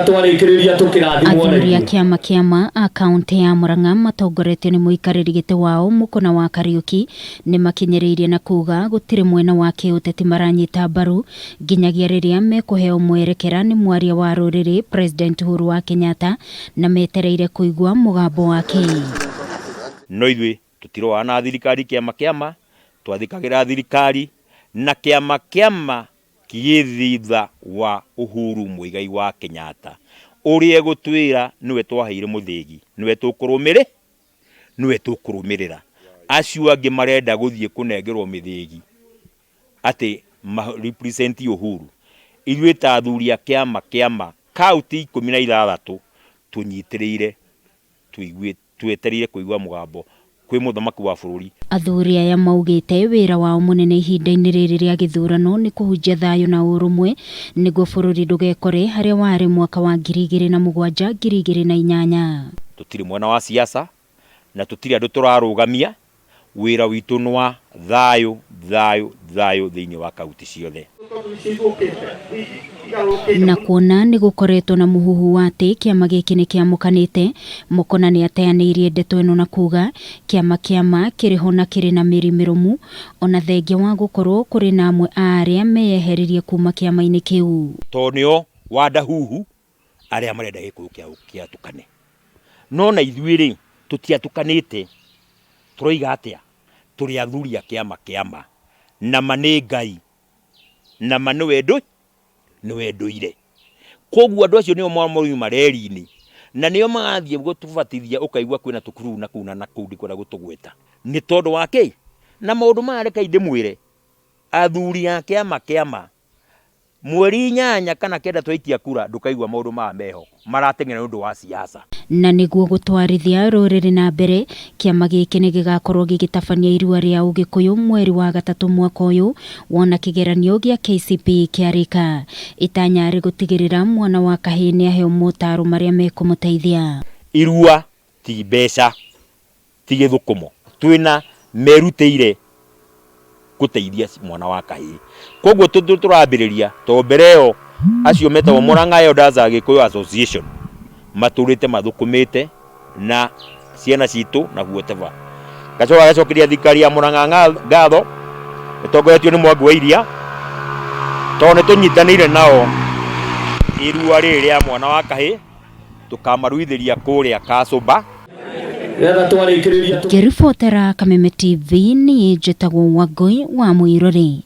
Twarĩkĩrĩria tũkĩrathimwo na Athuri a ithuĩ. kĩama kĩa ma a kaũntĩ ya Murang'a matongoretio nĩ mũikarĩri gĩtĩ wao Mũkũna wa Kariũki nĩ makinyĩrĩirie na kuuga gũtirĩ mwena wa kĩũteti maranyita mbaru nginyagia rĩrĩa mekũheo mwerekera nĩ mwaria wa rũrĩrĩ President Uhuru wa Kenyatta na metereire kũigua mũgambo wake. No ithuĩ tũtirũaga na thirikari kĩama kĩama, twathĩkagĩra thirikari na kĩama kĩama Kĩ thutha wa Uhuru Muigai wa Kenyatta ũrĩa egũtwĩra nĩwe twaheire mũthĩgi, nĩwe tũkũrũmĩrĩ, nĩwe tũkũrũmĩrĩra. Acio angĩ marenda gũthiĩ kũnengerwo mĩthĩgi atĩ ma represent Uhuru. Ithuĩ ta athuri a kĩama kĩama kauntĩ 16 tũnyitĩrĩire tũiguĩte. Twetereire kũigua mũgambo kwĩ mũthamaki wa bũrũri. Athuri aya maugĩte wĩra wao mũnene ihinda-inĩ rĩrĩ rĩa gĩthurano nĩ kũhunjia thayũ na ũrũmwe nĩguo bũrũri ndũgekore harĩa warĩ mwaka wa 2007, 2008. Tũtirĩ mwena wa siasa na tũtirĩ andũ tũrarũgamia, Wĩra witũ nĩ wa thayũ, thayũ, thayũ thĩinĩ wa kaunti ciothe. Na kuona nĩ gũkoretwo na mũhuhu wa atĩ kĩama gĩkĩ nĩ kĩamũkanĩte, Mokona nĩ ateanĩirie ndeto ĩno na kuga kĩama kĩa ma kĩrĩ ho na kĩrĩ na mĩri mĩrũmu ona thengia wa gũkorwo kũrĩ na amwe a arĩa meyeheririe kuma kĩama-inĩ kĩu. Tondũ nĩo wandahuhu arĩa marenda gĩkũyũ kĩao kĩatũkane. No na ithuĩ rĩ, tũtiatũkanĩte, tũroiga atĩa? Tũrĩ athuri a kĩama kĩa ma, na ma nĩ Ngai, na ma nĩwe ndũ, nĩwe ndũire. Koguo andũ acio nĩo maroima reri-inĩ, na nĩo marathiĩ gũtũbatithia ũkaigua kwĩna tũkururu na kũu na nakũu ndikwenda gũtũgweta. Nĩ tondũ wa kĩ? Na maũndũ maya rekei ndĩmwĩre, athuri a kĩama kĩa ma Mweri inyanya kana kenda twaikia kura ndũkaigua maũndũ maya meho marateng'era nĩ ũndũ wa siasa. Na nĩguo gũtwarithia rũrĩrĩ na mbere, kĩama gĩkĩ nĩ gĩgakorwo gĩgĩtabania irua rĩa Ũgĩkũyũ mweri wa gatatũ mwaka ũyũ wona kĩgeranio gĩa KCPE kĩarĩka. Itanya arĩ gũtigĩrĩra mwana wa kahĩĩ nĩ aheo motaaro marĩa mekũmũteithia. Irua ti mbeca. ti gĩthũkũmo, twĩna merutĩire gũteithia mwana wa kahĩĩ. Koguo tũrambĩrĩria tondũ mbere ĩyo acio metagwo Murang'a Elders Agĩkũyũ Association matũrĩte mathũkũmĩte na ciana citũ na whatever. Ngacoka ngacokeria thirikari ya Murang'a ngatho ĩtongoretio nĩ Mwangi wa Iria tondũ nĩ tũnyitanĩire nao irua rĩrĩ rĩa mwana wa kahĩĩ. Tũkamaruithĩria kũrĩa Kasũmba. Ngĩribotera Kameme TV, niĩ njĩtagwo Wangũi wa Mũirũrĩ.